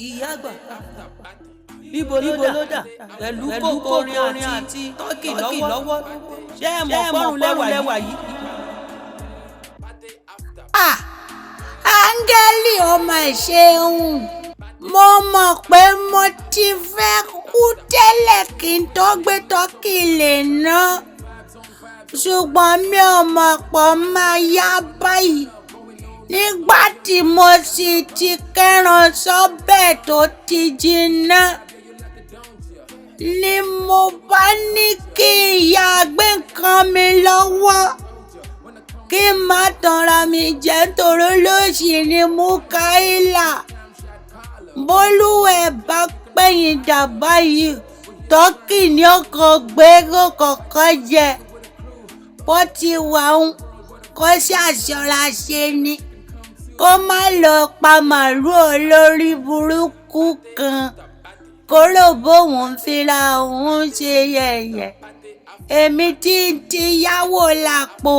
Ìyá àgbà, níbo ló dà pẹ̀lú kókó orin àti tọ́kì lọ́wọ́? Ṣé ẹ mọ̀ pọ́run lẹ́wà yìí? Ah, áńgẹ́lì, ọmọ ṣeun. Mo mọ̀ pé mo ti fẹ́ kú tẹ́lẹ̀ kí n tó gbé tọ́kì lè ná, ṣùgbọ́n mi ò mọ̀ pọ̀ máa yá báyìí. Nígbà tí mo sì ti kẹ́ran sọ́bẹ̀ tó ti jiná ni mo bá ní kí ìyá gbé nǹkan mi lọ́wọ́, kí n má tanra mi jẹ́, nítorí lóṣì ni Mukaila. Bólúwẹ̀ bá pẹ̀yìn dà báyìí, tọ́kì ní ọkọ̀ gbé kọ̀ọ̀kan jẹ. Bó ti wà ń kó ṣàṣọra ṣe ni, kó má lọ pa màlúù olórí burúkú kan, kó rò bóun fira òun ṣe yẹ̀yẹ́. Èmi tí ń ti yáwó làpò,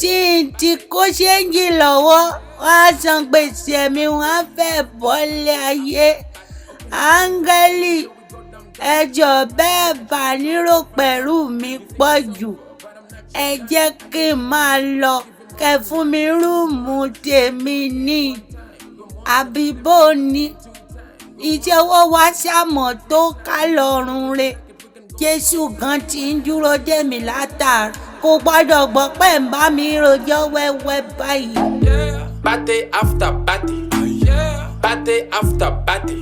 tí ń ti kó ṣéǹjì lọ́wọ́, wọ́n á san gbèsè mi, wọ́n á fẹ́ bọ́lé ayé. Áńgẹ́lì, ẹjọ́ bẹ́ẹ̀ bá nírò pẹ̀lú mi pọ̀ jù, ẹ jẹ́ kí n máa lọ, kẹ́ fún mi room tèmi ní àbí bó ni iṣẹ́ ọwọ́ wa ṣàmọ̀ tó ká lọ́rùn re. Jésù gan ti ń dúró dè mí látàárọ̀, kò gbọ́dọ̀ gbọ́ pé ń bá mi rojọ́ wẹ́wẹ́ báyìí. Party after party. Party after party.